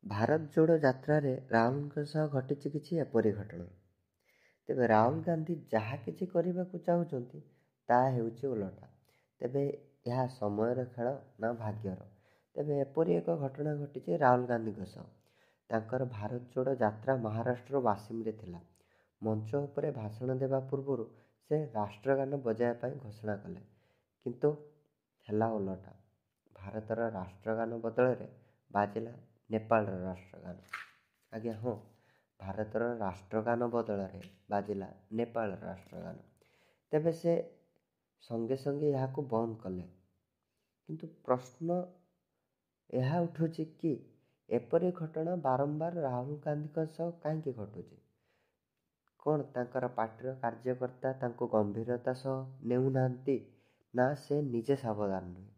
ଭାରତ ଯୋଡ଼ ଯାତ୍ରାରେ ରାହୁଲଙ୍କ ସହ ଘଟିଛି କିଛି ଏପରି ଘଟଣା। ତେବେ ରାହୁଲ ଗାନ୍ଧୀ ଯାହା କିଛି କରିବାକୁ ଚାହୁଁଛନ୍ତି ତାହା ହେଉଛି ଓଲଟା। ତେବେ ଏହା ସମୟର ଖେଳ ନା ଭାଗ୍ୟର? ତେବେ ଏପରି ଏକ ଘଟଣା ଘଟିଛି ରାହୁଲ ଗାନ୍ଧୀଙ୍କ ସହ। ତାଙ୍କର ଭାରତ ଯୋଡ଼ ଯାତ୍ରା ମହାରାଷ୍ଟ୍ରର ୱାସିମରେ ଥିଲା। ମଞ୍ଚ ଉପରେ ଭାଷଣ ଦେବା ପୂର୍ବରୁ ସେ ରାଷ୍ଟ୍ରଗାନ ବଜାଇବା ପାଇଁ ଘୋଷଣା କଲେ, କିନ୍ତୁ ହେଲା ଓଲଟା। ଭାରତର ରାଷ୍ଟ୍ରଗାନ ବଦଳରେ ବାଜିଲା ନେପାଳର ରାଷ୍ଟ୍ରଗାନ। ଆଜ୍ଞା ହଁ, ଭାରତର ରାଷ୍ଟ୍ରଗାନ ବଦଳରେ ବାଜିଲା ନେପାଳର ରାଷ୍ଟ୍ରଗାନ। ତେବେ ସେ ସଙ୍ଗେ ସଙ୍ଗେ ଏହାକୁ ବନ୍ଦ କଲେ। କିନ୍ତୁ ପ୍ରଶ୍ନ ଏହା ଉଠୁଛି କି ଏପରି ଘଟଣା ବାରମ୍ବାର ରାହୁଲ ଗାନ୍ଧୀଙ୍କ ସହ କାହିଁକି ଘଟୁଛି? କ'ଣ ତାଙ୍କର ପାର୍ଟିର କାର୍ଯ୍ୟକର୍ତ୍ତା ତାଙ୍କୁ ଗମ୍ଭୀରତା ସହ ନେଉନାହାନ୍ତି, ନା ସେ ନିଜେ ସାବଧାନ ନୁହେଁ?